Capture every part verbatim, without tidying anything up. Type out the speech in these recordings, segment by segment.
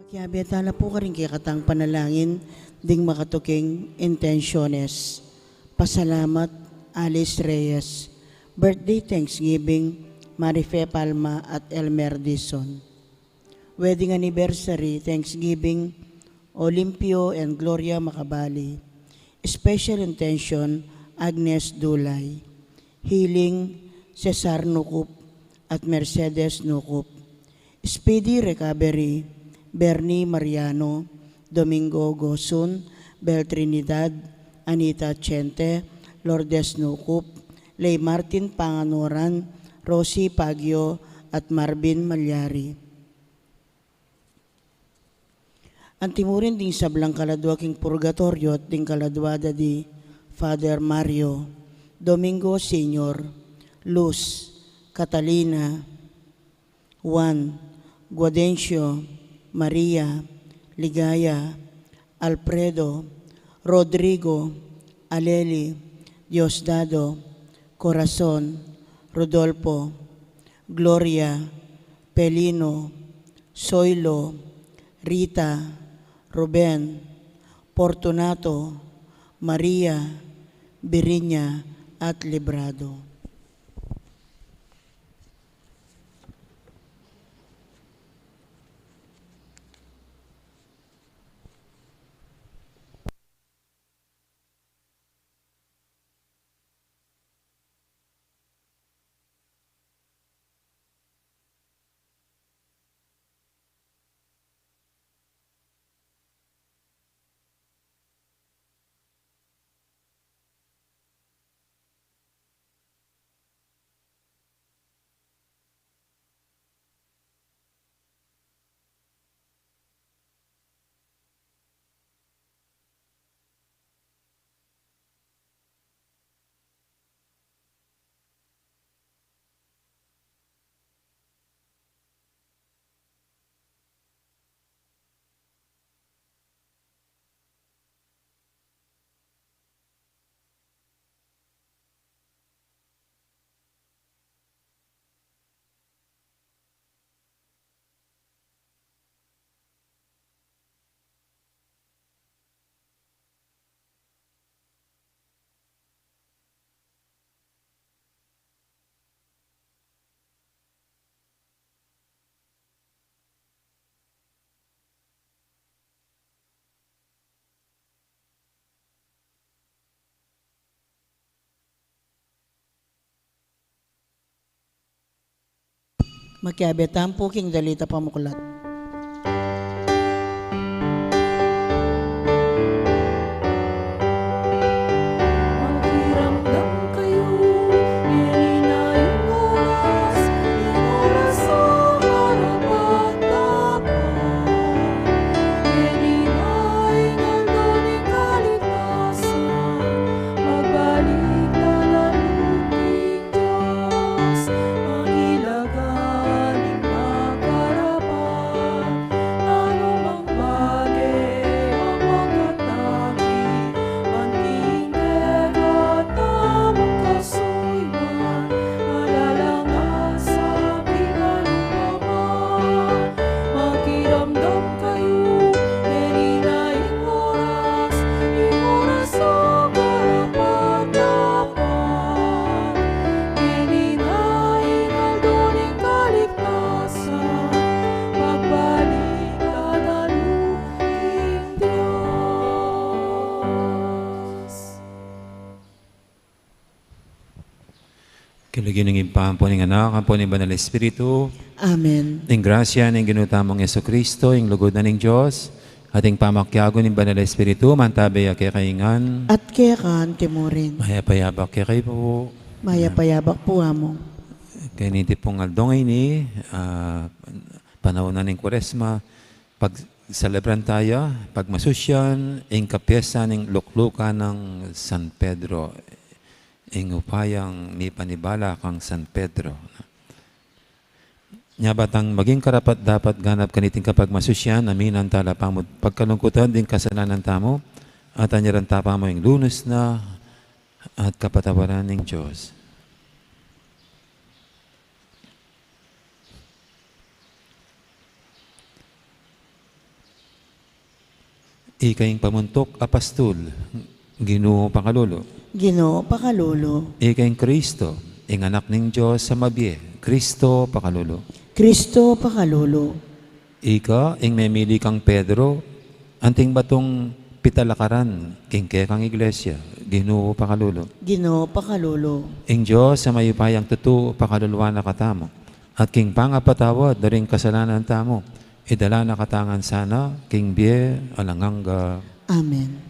Kiabe tala pu karing kekatang panalangin ding makatuking intensyones. Pasalamat, Alice Reyes. Birthday Thanksgiving, Marife Palma at Elmer Dizon. Wedding anniversary Thanksgiving, Olimpio and Gloria Macabali. Special intention, Agnes Dulay. Healing, Cesar Nukup at Mercedes Nukup. Speedy recovery, Bernie Mariano, Domingo Gosun, Bel Trinidad, Anita Chente, Lourdes Nukup, Lay Martin Panganoran, Rosie Pagio, at Marvin Malyari. Antimurin ding sablang kaladua king purgatoryo at ding kaladua da di Father Mario, Domingo Senior, Luz, Catalina, Juan, Guadencio, Maria, Ligaya, Alfredo, Rodrigo, Aleli, Diosdado, Corazon, Rodolfo, Gloria, Pelino, Soilo, Rita, Ruben, Fortunato, Maria, Birinya, at Librado. Makiabe tamu pu king dalita pamuklat. Makiramdam kayu, ngeni na ing oras, ing oras a karapat-dapat. Ngeni na ing aldo ning kaligtasan, magbalik tana lupin Dios, mangilagan ing makarapat, nanu mang bage, mapagkataki, manting kekatamung kasuyuan, malalang a sabing alupama. Makiramdam kayu, ngeni na ing oras, ing oras a karapat-dapat. Ngeni na ing aldo ning kaligtasan, magbalik tana lupin Dios. King lagyu ning Ibpa, ampo ning Anak, ampo ning Banal Espiritu. Amen. Ing grasya ning Ginu tamung Jesucristo, ing lugud na ning Dios, at ing pamakiabe ning Banal Espiritu, mantabe ya kekayu ngan. At keka antimurin. Mayap a yabak kekayu pu. Mayap a yabak pu, Among. Keni pung aldo ngeni, ah, panaun na ning Kuaresma, pagselebran taya, pagmasusyan ing kapyesa ning luklukan nang San Pedro, ing upayang mipanibala kang San Pedro. Nya ba tang maging karapat-dapat ganap kaniting kapagmasusyan, aminan tala pamu ing pagkalungkutan ding kasalanan tamu, at anyaran ta pamu ing lunus na at kapatawaran ning Dios. Ika ing pamuntuk a pastul, Ginu, pakalulu. Ginu, pakalulu. Ika ing Kristo, ing Anak ning Dios a mabie, Kristo, pakalulu. Kristo, pakalulu. Ika ing memili kang Pedro, anting batung pitalakaran king kekang iglesia, Ginu, pakalulu. Ginu, pakalulu. Ing Dios a mayupayang tutu, pakaluluan na katamu, at king pangapatawad da ring kasalanan tamu, idala na katamu ngan sana king bie alang angga. Amen.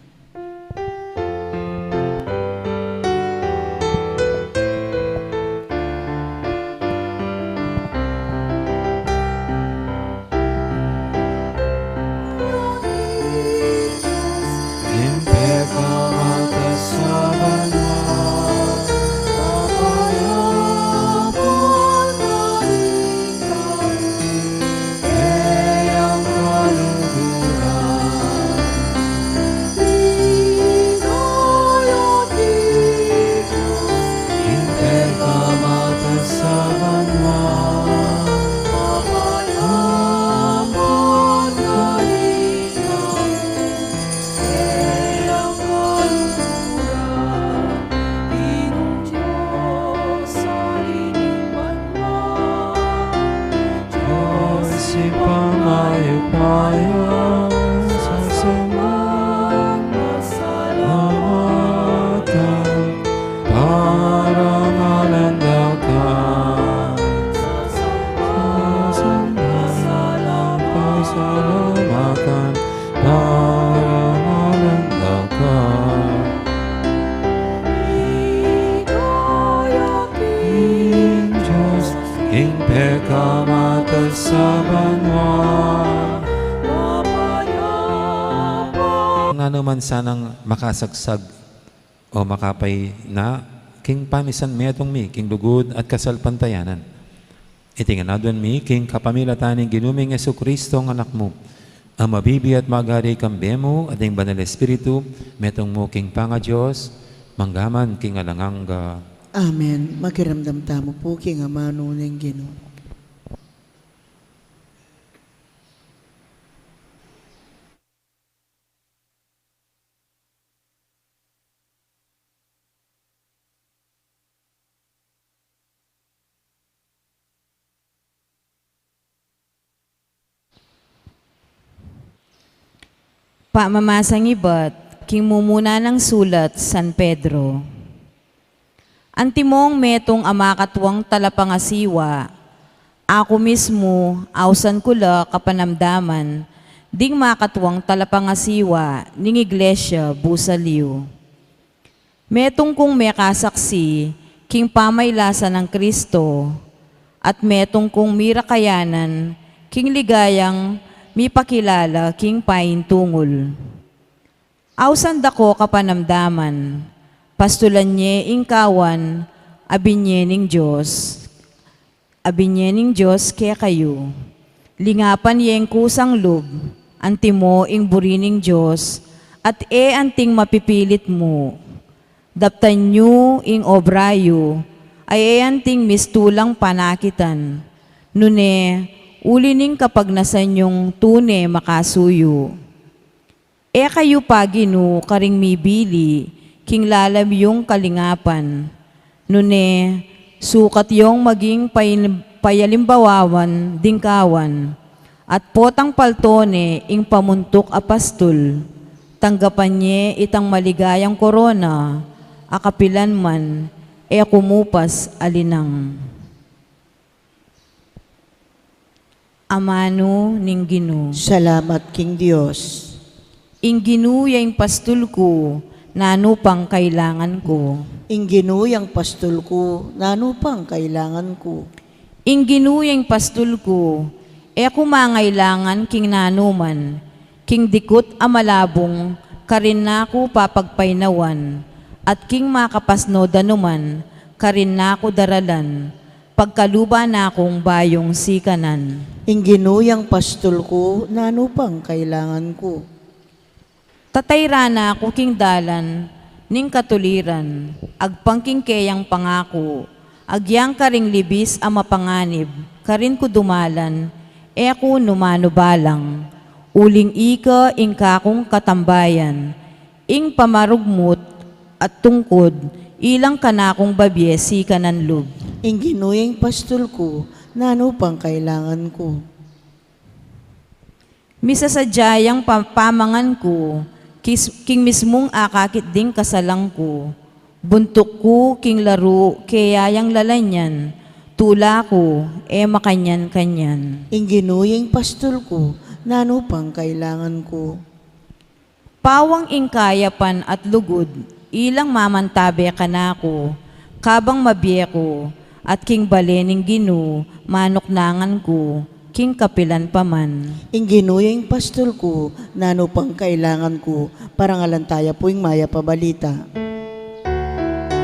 Dios, ipamayo-payo sa salang pasalamatan, parangalan da ka. Sa salang pasalamatan, parangalan da ka. Ika ya king Dios, ing pekamatad sa banua. Ngana man sanang makasagsag o makapayna king pamisan metung mi king lugud at kasalpantayanan. Iti ngan aduan mi king kapamilatan ning Ginu ming Jesucristo a Anak mu, a mabibie at magari kambe mu at ning Banal Espiritu, metung mu king pangaDios, mangga man king alang angga. Amen. Makiramdam tamu pu king amanu ning Ginu. Pamamasang ibat king mumuna nang sulat San Pedro. Antimong metung a makatuang talapangasiwa, aku mismu ausan ku la kapanamdaman ding makatuang talapangasiwa ning Iglesia busaliu. Metung kung mekasaksi king pamaylasan nang Kristo, at metung kung mirakayanan king ligayang mipakilala king paintungul. Ausan da ko kapanamdaman, pastulan ye ing kawan a binie ning Dios, a binie ning Dios kekayu. Lingapan ye ing kusang lub, antimo ing buri ning Dios, at e anting mapipilit mu. Daptan yu ing obra yu, a e anting mistulang panakitan. Nune, uli ning kapagnasan yung tune makasuyu. E kayu pa Ginu karing mibili king lalam yung kalingapan. Nune, sukat yong maging pain-, payalimbawawan ding kawan, at potang palto ne ing pamuntuk a pastul, tanggapan ye itang maligayang korona, a kapilan man e kumupas a linang. Amanu ning Ginu. Salamat king Dios. Ing Ginu ya ing pastul ku, nanu pang kailangan ku? Ing Ginu ya ing pastul ku, nanu pang kailangan ku? Ing Ginu ya ing pastul ku, e ku mangailangan king nanuman. King dikut a malabung, karin na ku papagpainawan, at king makapasno danuman, karin na ku daralan, pagkaluban na kung bayung sikanan. Ing Ginu yang pastul ku, nanu pang kailangan ku? Tatayran na ku king dalan ning katuliran, agpang king keyang pangaku, agyang karing libis a mapanganib, karin ku dumalan, e ku nu manubalang. Uling ika ing kakung katambayan, ing pamarugmut at tungkud, ilang kanakung babie sikanan lub. Ing Ginu ing pastul ku, nanu pang kailangan ku? Misasadya yang pa-, pamangan ku, kis-, king mismung akakit ding kasalang ku. Buntuk ku king laru, keya yang lalanyan, tula ku, e makanyan-kanyan. Ing Ginu ing pastul ku, nanu pang kailangan ku? Pawang ing kayapan at lugud, ilang mamantabe kanaku, kabang mabie ku, at king bale ning Ginu, manuknangan ku, king kapilan pa man. Ing Ginu ing pastul ku, nanu pang kailangan ku? Parangalan taya pu ing Mayap a Balita.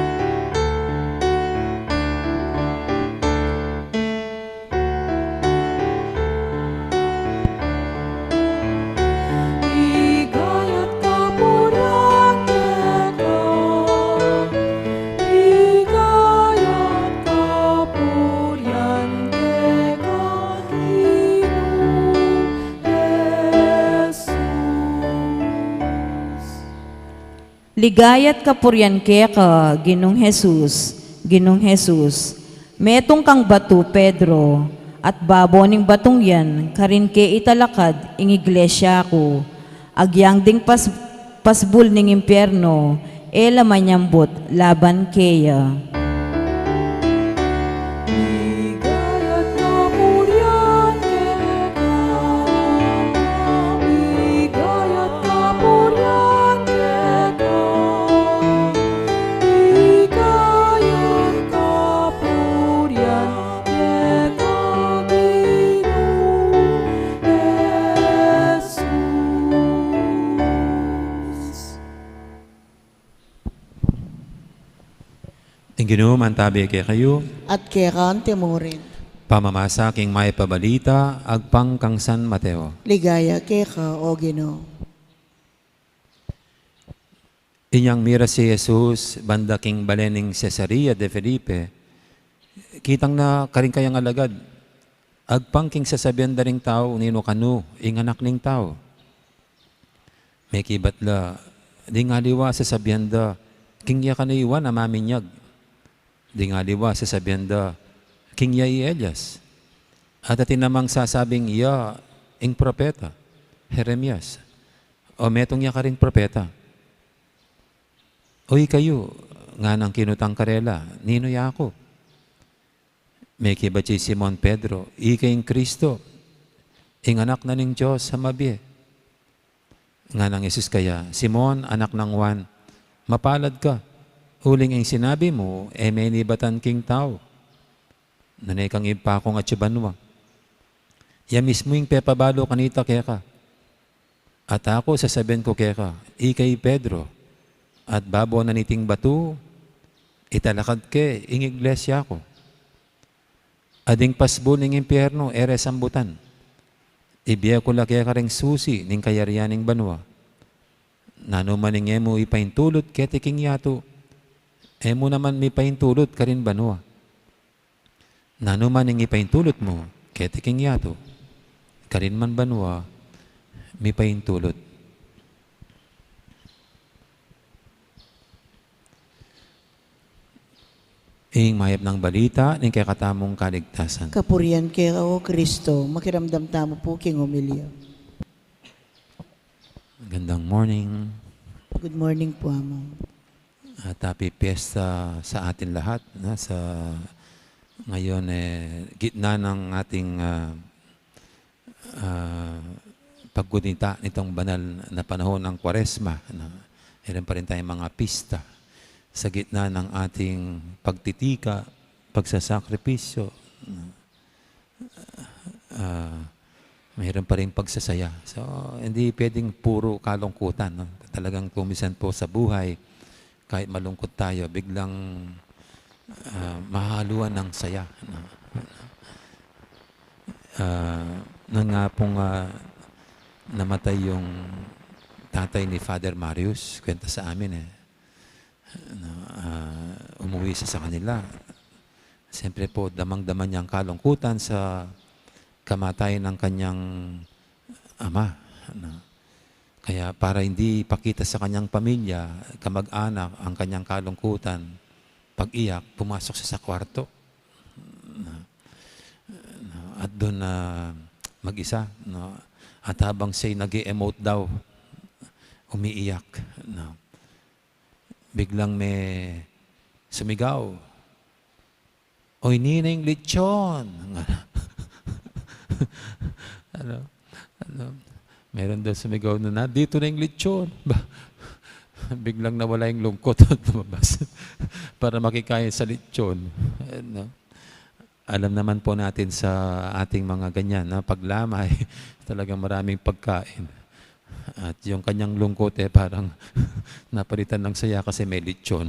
Ligaya at kapurian keka, ligaya at kapurian keka, Ginung Jesus. Ligaya at kapurian keka, Ginung Jesus, Ginung Jesus. Metung kang batu, Pedro, at babo ning batung yan, karin ke italakad ing iglesia ku. Agyang ding pas-, pasbul ning impierno, e la manyambut laban keya. Ligaya at kapurian keka, ligaya at kapurian keka, ligaya at kapurian keka, Ginung Jesus. Ing Ginu mantabe kekayu. At keka mu rin. Pamamasa king Mayap a Balita agpang kang San Mateo. Ligaya keka, O Ginu. Inyang miras i Jesus banda king bale ning Cesarea de Felipe, kitang na karing kayang alagad agpang king sasabian da ring tau ninu kanu ing Anak ning Tau. Mekibat la, ding aliwa sasabian da, king iya kanu i Juan a maminyag. Ding aliwa sasabian da, king iya i Elias. At atin namang sasabing iya ing propeta, Jeremias. O metung ya karing propeta. O ikayu, nganang kinutang karela, ninu ya ku? Mekibat ya i Simon Pedro, ika ing Kristo, ing Anak na ning Dios a mabie. Nganang Jesus kaya, Simon, anak nang Juan, mapalad ka, uling ing sinabi mu, e menibatan king tau, nune kang Ibpa kung atsu banua. Ya mismu ing pepabalu kanita keka. At aku, sasabian ku keka, ika i Pedro, at babo na niting batu, italakad ke ing iglesia ku. At ding pasbul ning impierno, e re sambutan. Ibie ku la keka ring susi ning kayarian ning banua. Nanu man ing e mu ipaintulut keti king yatu, e mu naman mipaintulut karin banua. Nanu man ing ipaintulut mu keti king yatu, karin man banua mipaintulut. Ing mayap nang balita ning kekatamung kaligtasan. Kapurian keka, O Kristo. Makiramdam tamu pu king homilya. Magandang morning. Good morning pu, Among. At happy fiesta sa atin lahat, na, sa ngayon, eh, gitna ng ating, ah, ah, paggunita nitong banal na panahon ng Kwaresma, na meron pa rin tayong mga pista sa gitna ng ating pagtitika, pagsasakripisyo, na, ah, mayroon pa rin pagsasaya. So, hindi pwedeng puro kalungkutan, no? Talagang kumisan po sa buhay, kahit malungkot tayo, biglang, ah, mahahaluan ng saya, no? Ah, nung nga pong, ah, namatay yung tatay ni Father Marius, kwenta sa amin, eh, na, ah, umuwi siya sa kanila. Siyempre po, damang-dama niya ang kalungkutan sa kamatayan ng kanyang ama. No? Kaya para hindi ipakita sa kanyang pamilya, kamag-anak, ang kanyang kalungkutan, pag-iyak, pumasok siya sa kwarto. No? No? At dun na mag-isa, no? At habang siya'y nag-e-emote daw, umiiyak, no? Biglang may sumigaw, "Oy, Nineng, lechon!" Ano? Ano? Meron daw sumigaw na, "Nandito na yung lechon!" Ba, biglang nawala yung lungkot at lumabas para makikain sa lechon. Ano? Alam naman po natin sa ating mga ganyan, no? Paglamay, talagang maraming pagkain. At yung kanyang lungkot, eh, parang napalitan ng saya kasi may lechon.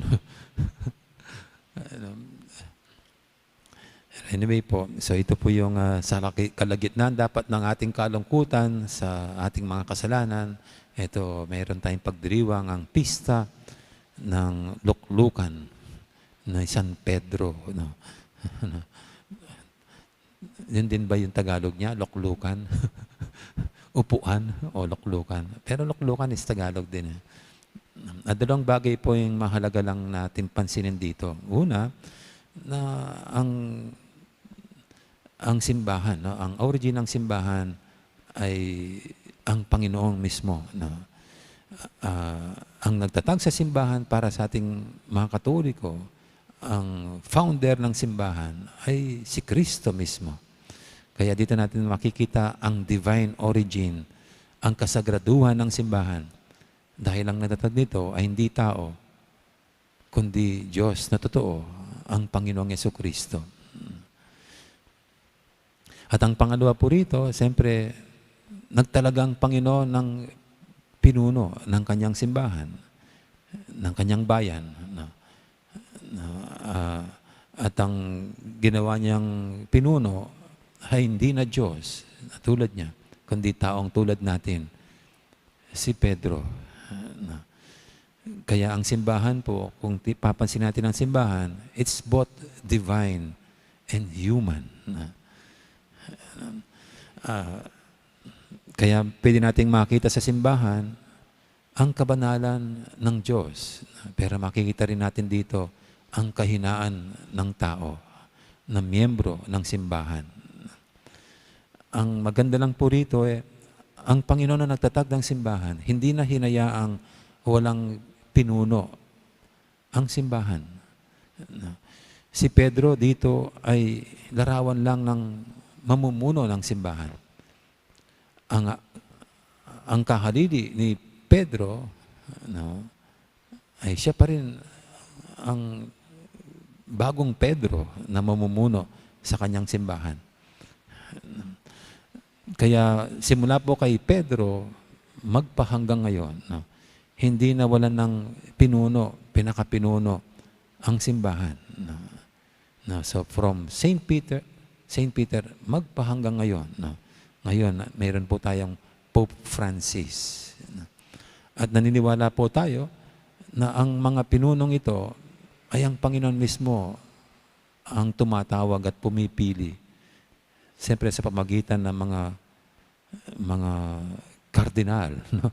Ano? Anyway po, so ito po yung, ah, sa laki-, kalagitnaan dapat ng ating kalungkutan, sa ating mga kasalanan, ito, mayroon tayong pagdiriwang ang pista ng luklukan ni San Pedro, no? Yun din ba yung Tagalog niya? Luklukan? Upuan o luklukan? Pero luklukan is Tagalog din, eh. At dalawang bagay po yung mahalaga lang natin pansinin dito. Una, na ang, ang simbahan, no? Ang origin ng simbahan ay ang Panginoon mismo, no? Ah, ang nagtatag sa simbahan para sa ating mga Katoliko, ang founder ng simbahan ay si Kristo mismo. Kaya dito natin makikita ang divine origin, ang kasagraduhan ng simbahan. Dahil ang nagtatag nito ay hindi tao, kundi Diyos na totoo, ang Panginoong Yesu Kristo. At ang pangalawa po rito, siyempre, nagtalagang Panginoon ng pinuno ng kanyang simbahan, ng kanyang bayan, no? No, ah, at ang ginawa niyang pinuno ay hindi na Diyos na tulad niya, kundi taong tulad natin, si Pedro. No? Kaya ang simbahan po, kung ti-, papansin natin ang simbahan, it's both divine and human. No? Ah, kaya pwede nating makita sa simbahan ang kabanalan ng Diyos. Pero makikita rin natin dito ang kahinaan ng tao na miyembro ng simbahan. Ang maganda lang po rito, eh, ang Panginoon na nagtatag ng simbahan, hindi na hinayaang walang pinuno ang simbahan. No? Si Pedro dito ay larawan lang ng mamumuno ng simbahan. Ang, ang kahalili ni Pedro, no, ay siya pa rin ang bagong Pedro na mamumuno sa kanyang simbahan. Kaya simula po kay Pedro, magpahanggang ngayon, no, hindi nawalan ng pinuno, pinakapinuno ang simbahan, no. No, so from Saint Peter, Saint Peter, magpahanggang ngayon, no. Ngayon, mayroon po tayong Pope Francis, no. At naniniwala po tayo na ang mga pinunong ito ay ang Panginoon mismo ang tumatawag at pumipili. Siyempre, sa pamagitan ng mga, mga kardinal, no?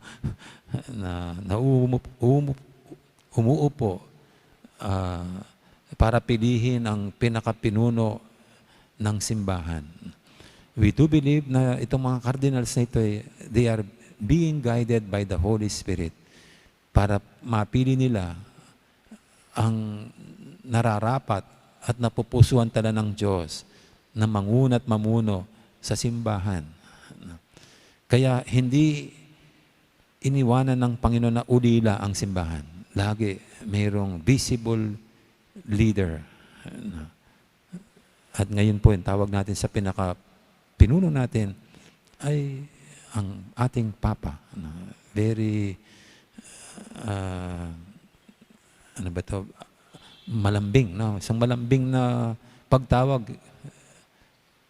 Na, na umu-, umu-, umuupo, ah, para pilihin ang pinakapinuno ng simbahan. We do believe na itong mga cardinals na ito ay, they are being guided by the Holy Spirit para mapili nila ang nararapat at napupusuan tala ng Diyos na manguna at mamuno sa simbahan. Kaya hindi iniwanan ng Panginoon na ulila ang simbahan. Lagi mayroong visible leader. At ngayon po, yung tawag natin sa pinaka pinuno natin ay ang ating Papa, no? Very, ah, ano ba 'to? Malambing, no? Isang malambing na pagtawag,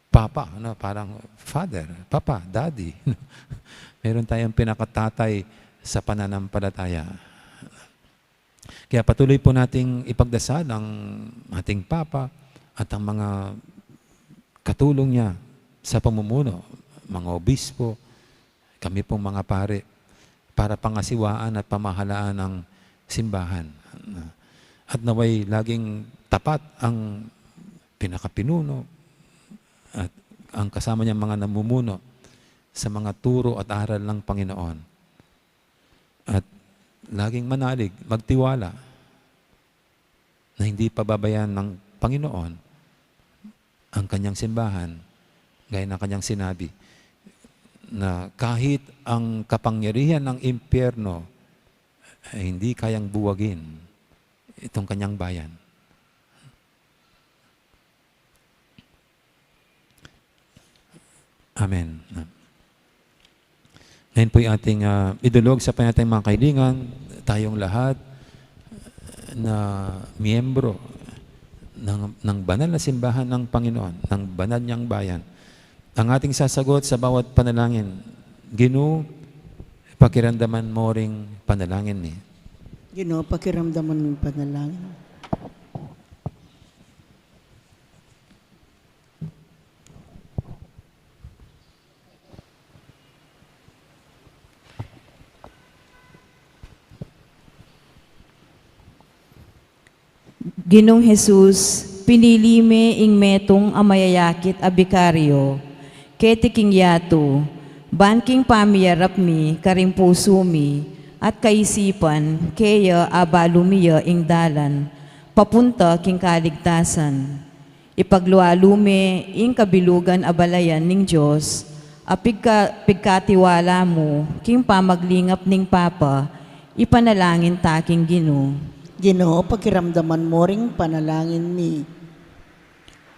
Papa, no? Parang Father, Papa, Daddy. Meron tayong pinakatatay sa pananampalataya. Kaya patuloy po nating ipagdasal ang ating Papa at ang mga katulong niya sa pamumuno, mga obispo, kami pong mga pari, para pangasiwaan at pamahalaan ang simbahan. At nawa'y laging tapat ang pinakapinuno at ang kasama niyang mga namumuno sa mga turo at aral ng Panginoon. At laging manalig, magtiwala na hindi pababayaan ng Panginoon ang kanyang simbahan, gaya ng kanyang sinabi, na kahit ang kapangyarihan ng impyerno ay hindi kayang buwagin itong kanyang bayan. Amen. Ngayon po'y ating, ah, idulog sa panatang mga kaibigan, tayong lahat na miyembro ng, ng banal na simbahan ng Panginoon, ng banal niyang bayan. Ang ating sasagot sa bawat panalangin, "Ginu, pakiramdaman mo ring panalangin mi." Ginu, pakiramdaman mo ring panalangin. Ginung Jesus, pinili me ing metung a mayayakit a bikaryo keti king yatu, ban king pamiyarap mi karing pusu mi at kaisipan keya abalu mi ya ing dalan papunta king kaligtasan. Ipaglualu me ing kabilugan a balayan ning Dios a pigka-, pigkatiwala mu king pamaglingap ning Papa, ipanalangin ta king Ginu. Ginu, pakiramdaman mo ring panalangin mi.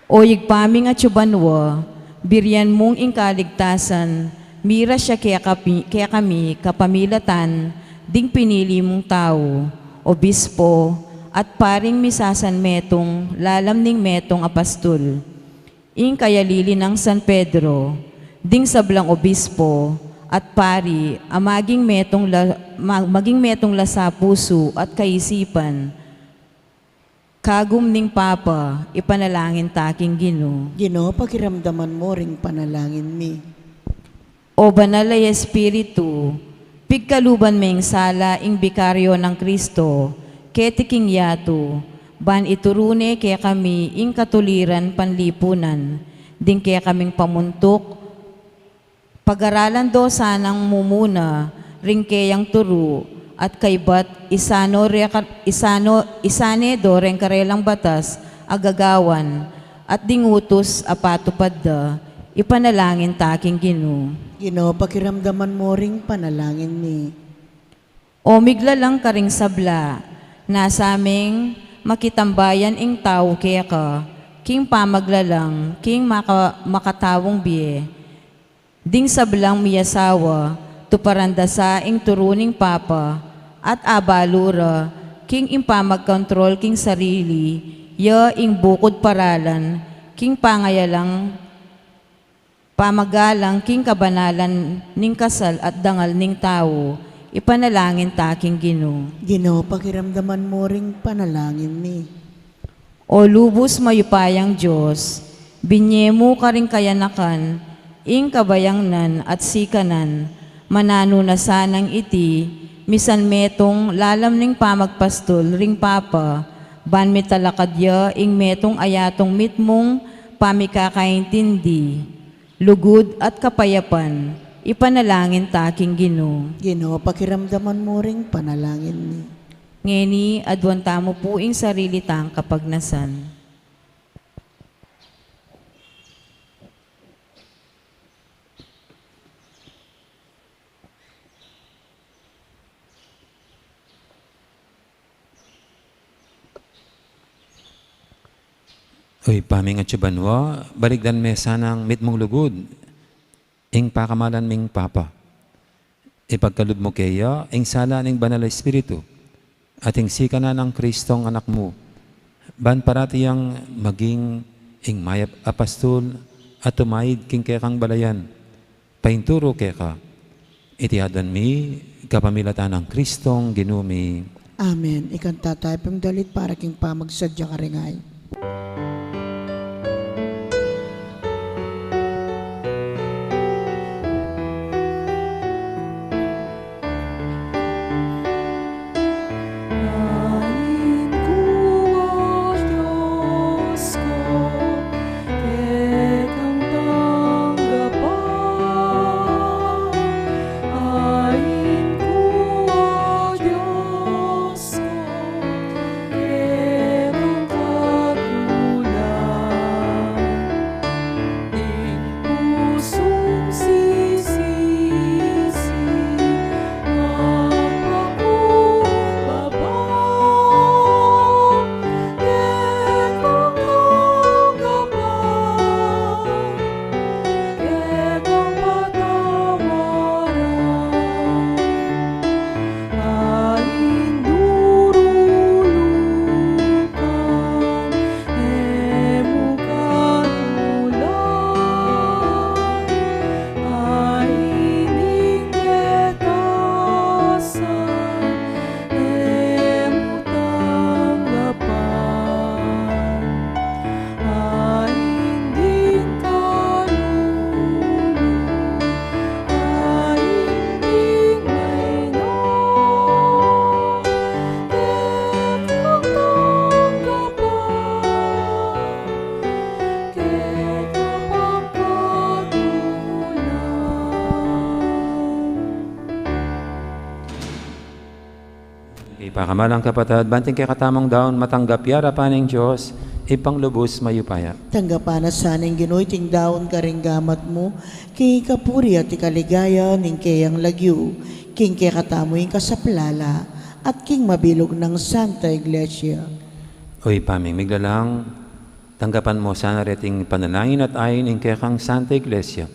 O Ibpa ming atsu banua, birian mung ing kaligtasan, mirasya kekami, kekami kapamilatan ding pinili mung tau, obispo, at paring misasanmetung lalam ning metung a pastul. Ing kayalili nang San Pedro, ding sablang obispo at pari a maging metung la-, ma-, maging metung lasa pusu at kaisipan, kagum ning Papa, ipanalangin ta king Ginu. Ginu, pakiramdaman mo ring panalangin mi. O Banal a Espiritu, pigkaluban meng sala ing bikaryo nang Kristo keti king yatu, ban ituru ne kekami ing katuliran panlipunan ding kekaming pamuntuk, pagaralan do sanang mumuna ring keyang turu at kaybat isano reka-, isano, isane do reng karelang batas a gagawan at ding utus a patupad da, ipanalangin ta king Ginu. Ginu, pakiramdaman mo ring panalangin mi. O miglalang karing sabla, nasa meng makitambayan ing tau keka king pamaglalang king maka-, makataung bie. Ding sablang miyasawa, tuparan da sa ing turu ning Papa, at abalu ra king ing pamagkontrol king sarili, ya ing bukud paralan king pangayalang pamagalang king kabanalan ning kasal at dangal ning tau, ipanalangin ta king Ginu. Ginu, pakiramdaman mo ring panalangin mi. O lubus mayupayang Dios, binye mu karing kayanakan ing kabayangnan at sikanan, mananu na sanang iti misanmetung lalam ning pamagpastul ring Papa, ban mitalakad ya ing metung a yatung mitmung pamikakaintindi, lugud at kapayapan, ipanalangin ta king Ginu. Ginu, pakiramdaman mo ring panalangin mi. Ngeni, aduan tamu pu ing sarili tang kapagnasan. O Ibpa ming atsu banua, baligdan me sanang mitmung lugud ing pakamalan ming Papa. Ipagkalub mu keya ing sala ning Banal a Espiritu at ing sikanan nang Kristong Anak mu, ban parati yang maging ing mayap a pastul at tumaid king kekang balayan, painturu keka. Iti aduan mi kapamilatan nang Kristong Ginu mi. Amen. Ikanta tayu pung dalit para king pamagsadya karing ain. Pakamalan kung kapatad, ban ing kekatamung daun matanggap ya arapan ning Dios, Ibpang lubus mayupaya. Tanggapan na sa ning Ginu iting daun karing gamat mu, king kapurian at ikaligaya ning keyang lagyu, king kekatamu ing kasaplalan, at king mabilug nang Santa Iglesia. O Ibpa ming miglalang, tanggapan mu sana reting panalangin at ain ing kekang Santa Iglesia.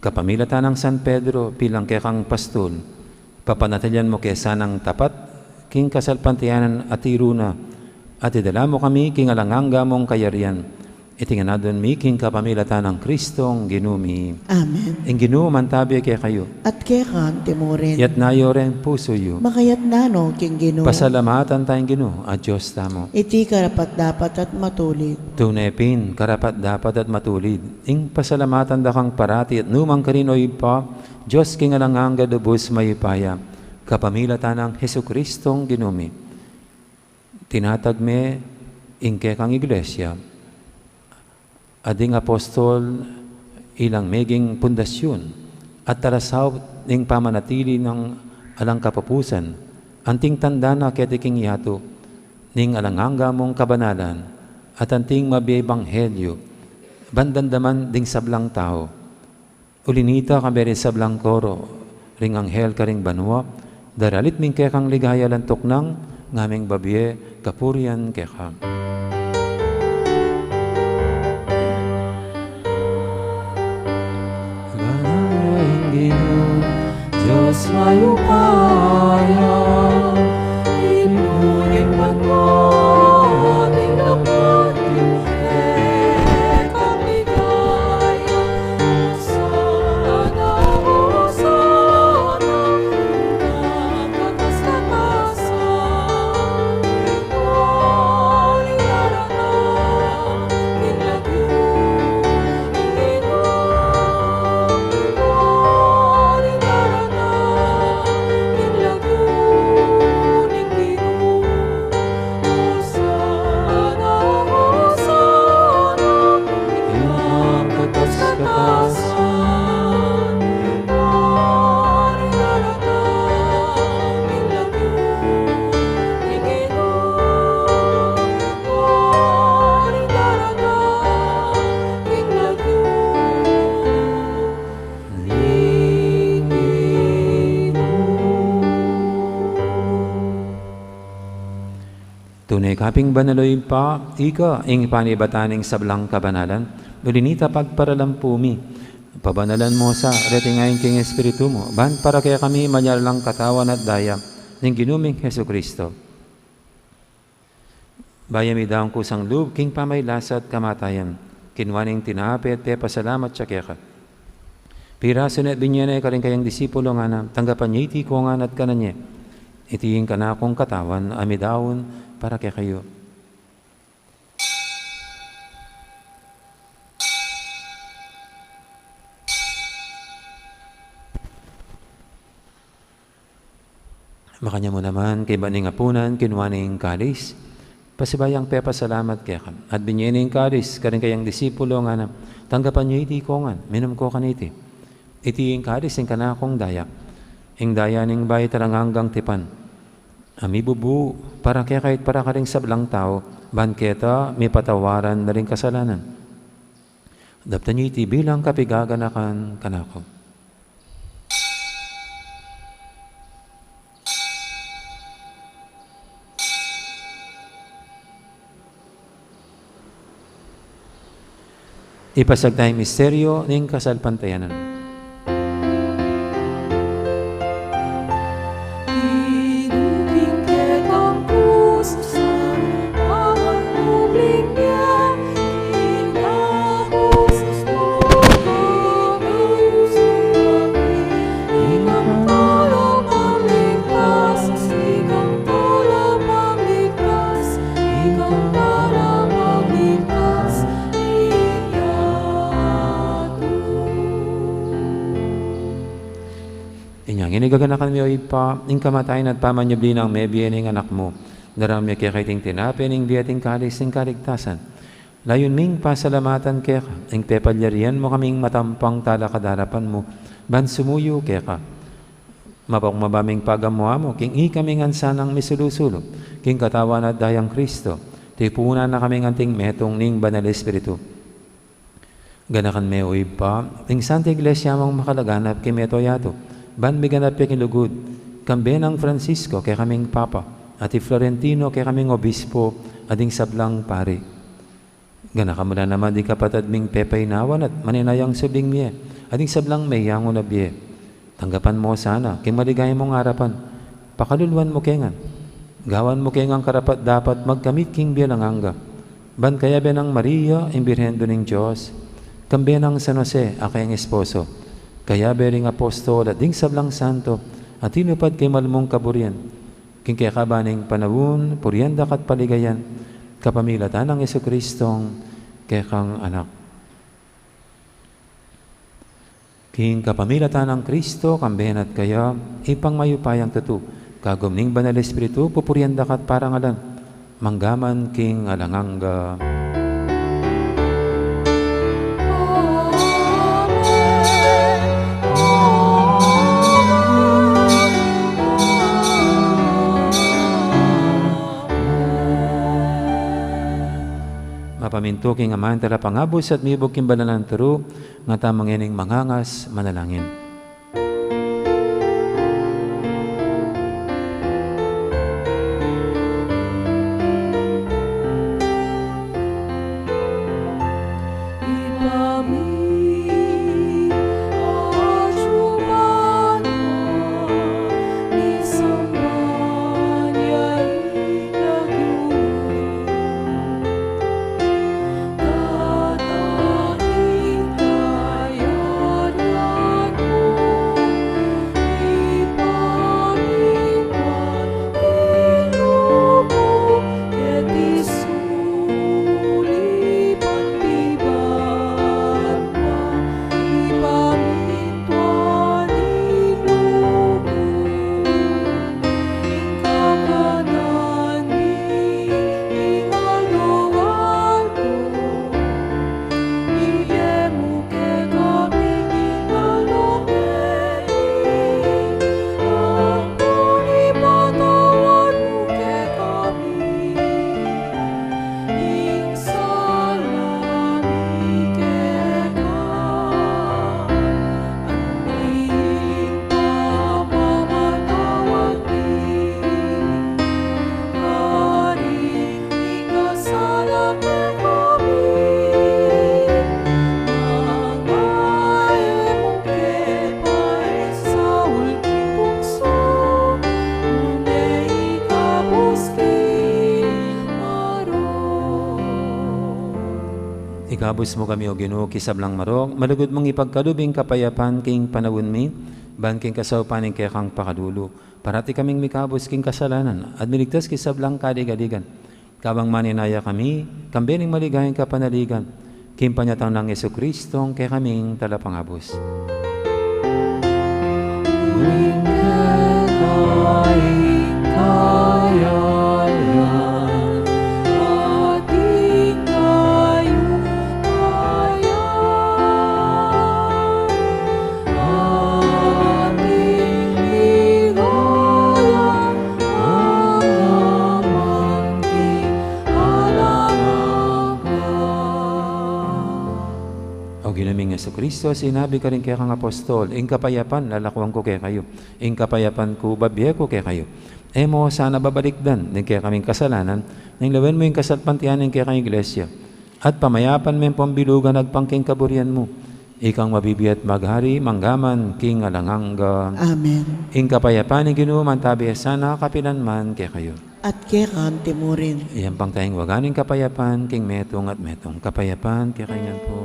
Kapamilatan nang San Pedro bilang kekang pastul, papanatilian mu ke sanang tapat king kasalpantayanan a tiru na, at idala mu kami king alang angga mung kayarian. Iti ngan adwan mi king kapamilatan nang Kristong Ginu mi. Amen. Ing Ginu mantabi kekayu. At keka mu rin. Itas yu reng pusu yu. Makatas na no king Ginu. Pasalamatan taya ing Ginu a Dios tamu. Iti karapat-dapat at matulid. Tune pin karapat-dapat at matulid ing pasalamatan da kang parati at nu man karin, o Ibpa, Dios king alang angga, lubus mayupaya, kapamilatan nang Jesukristong Ginu mi. Tinatag me ing kekang Iglesia, a ding apostol ilang meging pundasyun at tarasaup ning pamanatili nang alang kapupusan, anting tanda na keti king yatu ning alang angga mung kabanalan, at anting mabie ebanghelyu ban damdaman ding sablang tau. Uli na nita, kambe ring sablang koro ring anghel karing banua, daralit mi ing kekang ligaya alang tuknang, ngaming babie kapurian keka. Banal ing Ginu, Dios mayupaya, Ibpang banua, tinggap Tune ka pin banal, o Ibpa, ika ing panibatan ning sablang kabanalan, uli na nita pagparalan pu mi, pabanalan mu sa reting ain king Espiritu mu, ban para kekami maging katawan at daya ning Ginu ming Jesucristo. Bayu ya midaun kusang lub king pamagkasakit at kamatayan, kinua neng tinape at pepasalamat ya keka. Pirasu ne at binie ne karing kayang disipulo, ngana, tanggapan ye iti kongan at kanan ye. Iti ing kanakung katawan a midaun para kekayu. Makanyan mu naman, kaybat ning apunan, kinua ne ing kalis, pasibayu yang pepasalamat keka, at binie ne ing kalis karing kayang disipulo, ngana, tanggapan ye iti kongan, minum ko kaniti. Iti ing kalis ning kanakung daya, ing daya ning bayu at alang anggang tipan, a mibubu para kekayu at para karing sablang tau, ban keta mipatawaran na ring kasalanan. Daptan ye iti bilang kapaganakan kanaku. Ipasiag taya ing misteryu ning kasalpantayanan. Inyang ini gaganakan mi, o Ibpa, ing kamatayan at pamanyubli nang mebie ning Anak mu. Daraun mi keka iting tinape ning bie at ing kalis ning kaligtasan. Layun ming pasalamatan keka ing pepalyarian mu kaming matampang talakad king arapan mu, ban sumuyu keka. Mapakumbaba ming pagamu-amu king ikami ngan sanang misulu-sulu king katawan at dayang Kristo, tipunan na kaming anting metung ning Banal Espiritu. Ganakan me, o Ibpa, ing Santa Iglesia mung makalaganap king mabilug a yatu, ban miganap ya king lugud, kambe nang Francisco kekaming Papa, at i Florentino kekaming Obispo, at ding sablang pari. Ganakan mu la naman ding kapatad ming pepainawan at maninayang subling mie, at ding sablang meyangu na bie. Tanggapan mu sana king maligaya mung arapan. Pakaluluan mu ke ngan. Gawan mu ke ngan karapat-dapat magkamit king bie alang angga. Ban kayabe nang Maria, ing Birhen Indu ning Dios, kambe nang San Jose, a kayang esposo, kayabe ring apostol at ding sablang santo, a tinupad king mal mung kaburian, king kekaban ning panaun, purian da ka at paligayan, kapamilatan nang Jesucristong kekang Anak. King kapamilatan nang Kristo, kambe na at kaya, Ibpang mayupayang tutu, kagum ning Banal Espiritu, pupurian da ka at parangalan, mangga man king alang angga. Mapamintu king Aman Talapangabus at mibug king banal nang turu, ngatamu ngening mangangas manalangin. Ikabus mu kami, o Ginu, king sablang marok, malugud mung ipagkalub ing kapayapan king panaun mi, ban king kasaupan ning kekang pakalulu, parati kaming mikabus king kasalanan, at miligtas king sablang kaligaligan. Kabang maninaya kami, kambe ning maligayang kapanaligan, king panyatang nang Jesucristong kekaming Talapangabus. O Ginu ming Jesucristo, sinabi mu karing kekang apostol, ing kapayapan lalakuan ku kekayu, ing kapayapan ku bibie ku kekayu. E mu sana babalikdan ding kekaming kasalanan, nune lawen mu ing kasalpantayanan ning kekang Iglesia, at pamayapan me ing pambilugan agpang king kaburian mu. Ikang mabibie at maghari, mangga man king alang angga. Amen. Ing kapayapan ning Ginu mantabi ya sana kapilan man kekayu. At keka mu rin. Iyampang taya ing waga ning kapayapan king metung at metung. Kapayapan kekayu ngan pu.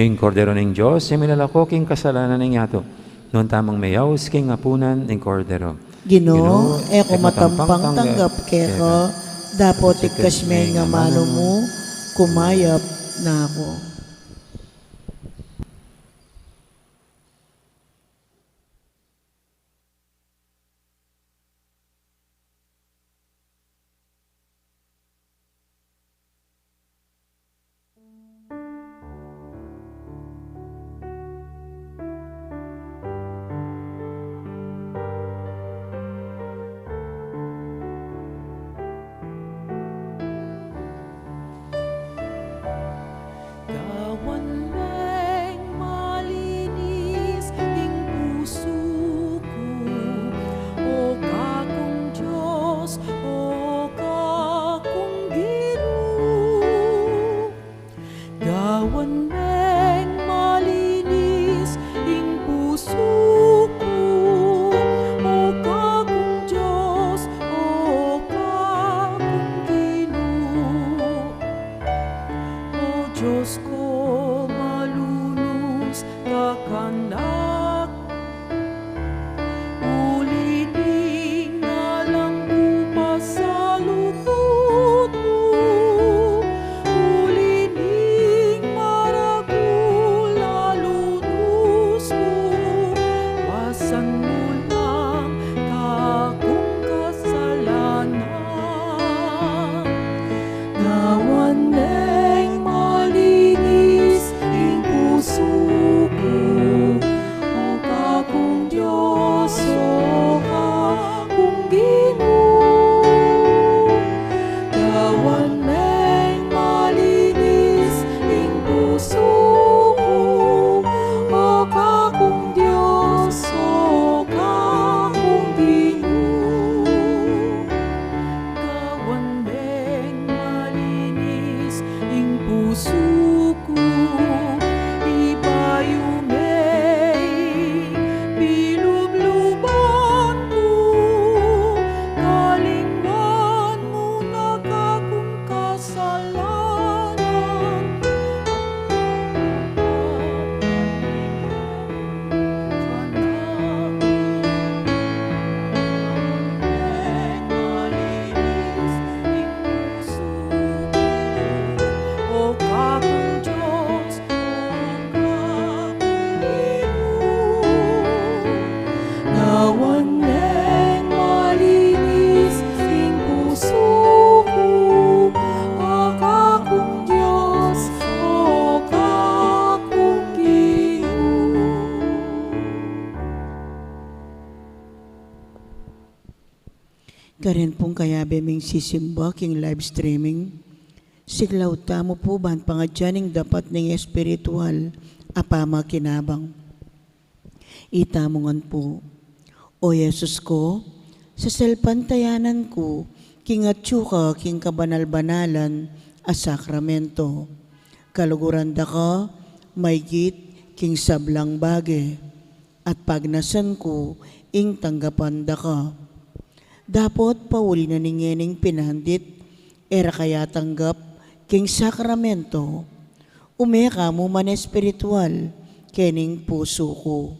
Ing Kordero ning Dios, a milalako king kasalanan ning yatu. Nuan tamung meyaus king apunan ning Kordero. Ginu, e ku matampang tanggap keka, dapot ikkas me ing amanu mu, kumayap na ku. Gawan meng malinis ing pusu ku, O Kakung Dios, O Kakung Ginu. Gawan meng malinis ing pusu ku, O Kakung Dios, O Kakung Ginu. O Dios ku, malunus ka kanaknu, uli ning alang ku pasalutud mu, uli ning maragul a lunus mu, wasan mu lang kakung kasalanan. Gawan meng malinis ing pusu ku, O Kakung Dios, O Kakung Ginu. Gawan meng malinis ing pusu ku, O Kakung Dios, O Kakung Ginu. Gawan meng malinis ing pusu ku, ibayu me ing pilubluban ku, kalingwan mu na kakung kasalanan. Gawan meng malinis ing pusu ku, O Kakung Dios, O Kakung Ginu. Karin pung kayabe ming sisimba king live streaming, siklaud tamu pu ban pangadyan ing dapat ning espiritual a pamakinabang. Itamu ngan pu. O Jesus ku, sasalpantayanan ku king atyu ka king kabanal-banalan a sakramento. Kaluguran da ka maigit king sablang bage, at pagnasan ku ing tanggapan da ka. Dapot pauli na ning ngening pinandit, e ra ka ya tanggap king sakramento, ume ka mu man espiritual kening pusu ku.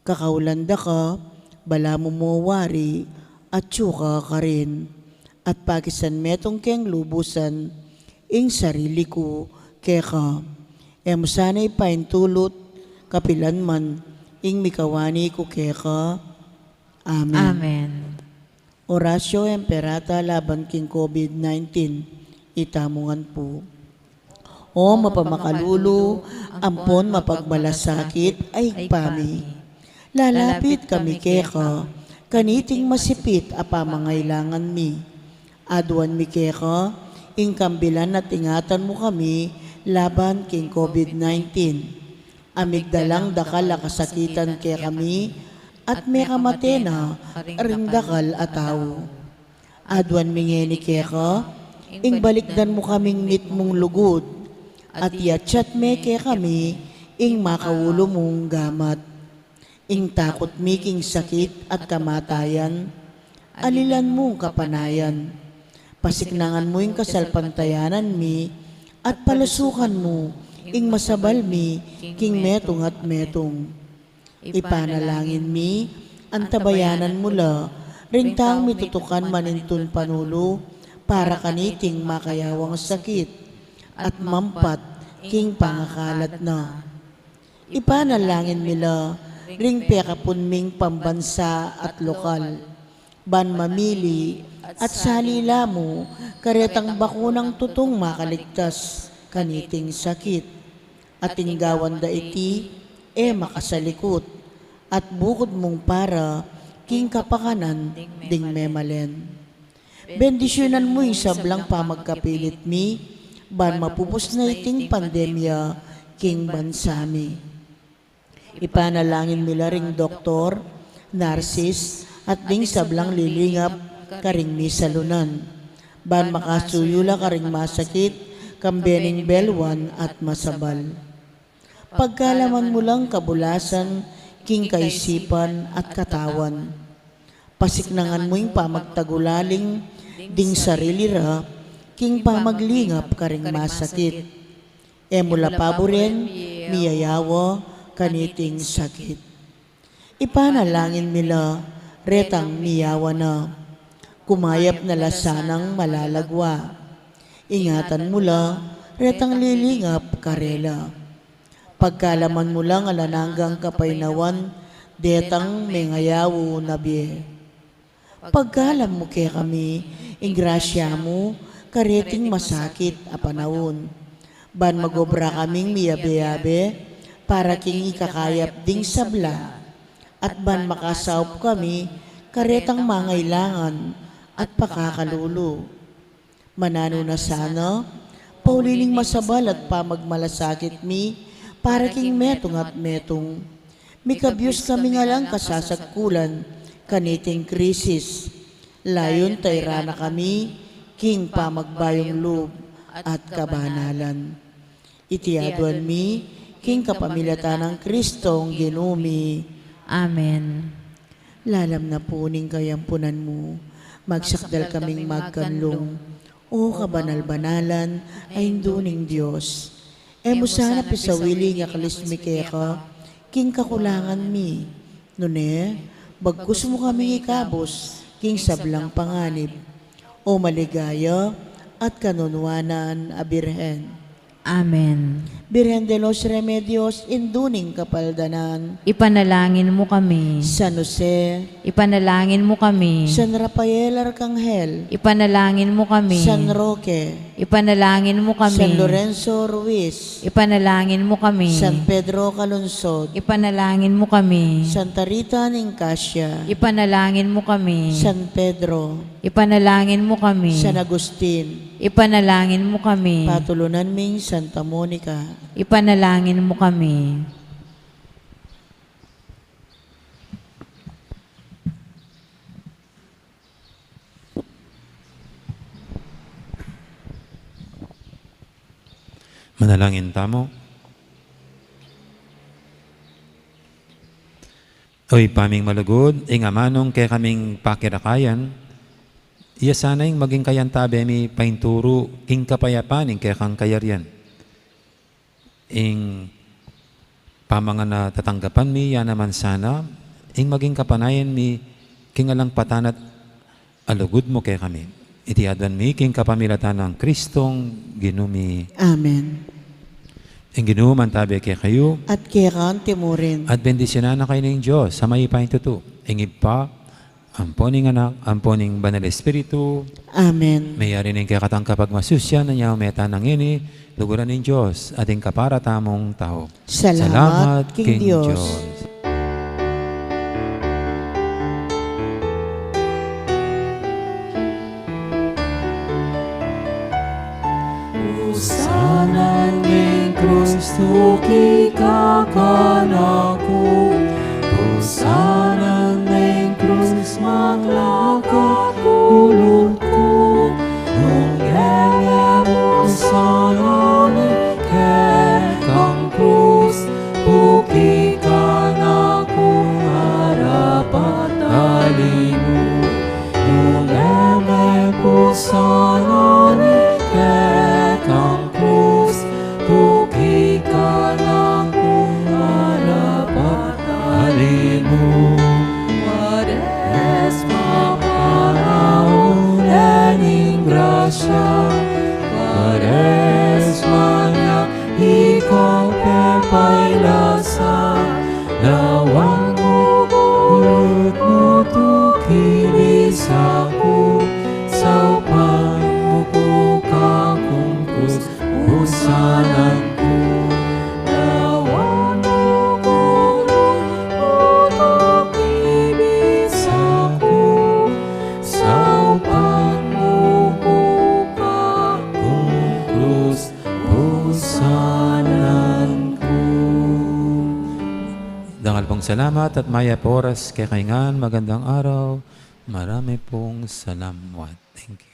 Kakaulan da ka, balamu mu wari, atyu ka karin, at pakisan metung keng lubusan ing sarili ku keka. E mu sana ipaintulut kapilan man ing mikawani ku keka. Amen. Amen. Oratio Imperata laban king COVID nineteen, itamu ngan pu. O mapamakalulu, ampon mapagmalasakit a Ibpa mi, lalapit kami keka kaniting masipit a pamangailangan mi. Aduan mi keka ing kambilan at ingatan mu kami laban king COVID nineteen. Amigdalang dakal a kasakitan kekami, at mekamate na ring dakal a tau. Aduan mi ngeni keka ing balikdan mu kaming mitmung lugud, at iatsat me kekami ing makaulu mung gamat. Ing takut mi king sakit at kamatayan, alilan mung kapanayan. Pasiknangan mu ing kasalpantayanan mi, at palasukan mu ing masabal mi king metung at metung. Ipanalangin mi, antabayanan mu la ring taung mitutukan manintun panulu para kaniting makayawang sakit at mampat king pangakalat na. Ipanalangin mi la ring pekapun ming pambansa at lokal, ban mamili at salila mu karetang bakunang tutung makaligtas kaniting sakit. At ing gawan da iti e makasalikut, at bukud mung para king kapakanan ding memalen. Bendisyunan mu ing sablang pamagkapilit mi, ban mapupus na iting pandemya king bansa mi. Ipanalangin mi la ring doktor, narsis, at ding sablang lilingap karing misalunan, ban makasuyu la karing masakit, kambe ning belwan at masabal. Pagkalaman mu lang kabulasan king kaisipan at katawan. Pasiknangan mu ing pamagtagulaling ding sarili ra king pamaglingap karing masakit. E mu la paburen miyayawa kaniting sakit. Ipanalangin mi la retang miyawa na. Kumayap na la sanang malalagwa. Ingatan mu la retang lilingap karela. Pagkalaman mu lang alang anggang kapaynawan detang mengayaw na bie. Pagkalam mu kekami ing grasya mu kareting masakit a panaun, ban magobra kaming miyabe-yabe para king ikakayap ding sabla, at ban makasaup kami karetang mangailangan at pakakalulu. Mananu na sana, pauli ning masabal at pamagmalasakit mi para king metung at metung. Mikabyus kami ngan lang kasasagkulan kaniting krisis. Layun tayran na kami king pamagbayung lub at kabanalan. Iti aduan mi king kapamilatan nang Kristong Ginu mi. Amen. Lalam na pu ning kayampunan mu, magsakdal kaming magkanlung, O kabanal-banalan a Indu ning Dios. E mu sana pisawili ing aklis mi keka king kakulangan mi, nune bagkus mu kaming ikabus king sablang panganib. O maligaya at kanunuanan a Birhen. Amen. Birhen de los Remedios, Indu ning Kapaldanan. Ipanalangin mu kami. San Jose. Ipanalangin mu kami. San Rafael Arkanghel. Ipanalangin mu kami. San Roque. Ipanalangin mu kami. San Lorenzo Ruiz. Ipanalangin mu kami. San Pedro Calungsod. Ipanalangin mu kami. Santa Rita ning Cascia. Ipanalangin mu kami. San Pedro. Ipanalangin mu kami. San Agustin. Ipanalangin mu kami. Patulunan ming Santa Monica. Ipanalangin mu kami. Manalangin tamu. O Ibpa ming malugud, ing amanung kekaming pakirakayan, iya sana ing maging kayantabe mi painturu king kapayapan ning kekang kayarian. Ing pamangan a tatanggapan mi, ya naman sana ing maging kapanayan mi king alang patan at a lugud mu kekami. Iti aduan mi king kapamilatan nang Kristong Ginu mi. Amen. Ing Ginu mantabe kekayu. At keka mu rin. At bendisyunan na kayu ning Dios a mayupayang tutu, ing Ibpa, ampo ning Anak, ampo ning Banal Espiritu. Amen. Meyari ning kekatang kapagmasusian, anya meta na ngeni, luguran ning Dios at ing kapara tamung tau. Salamat king Dios. Sana ning krus tuki kakanaku, sana ning krus maglakat kulun ku, nung e mu sana ning kekang krus, tuki kanaku marapat a limu. Nung e mu sana ning kekang krus, tuki Ibisa ku, saupan mu ku kakung krus, pusanan ku. Lawan mu ku, utuk ibisa ku, saupan mu ku kakung krus, pusanan ku. Dakal pung salamat at mayap a oras kekayu ngan. Magandang araw. Marami pung salamat. Thank you.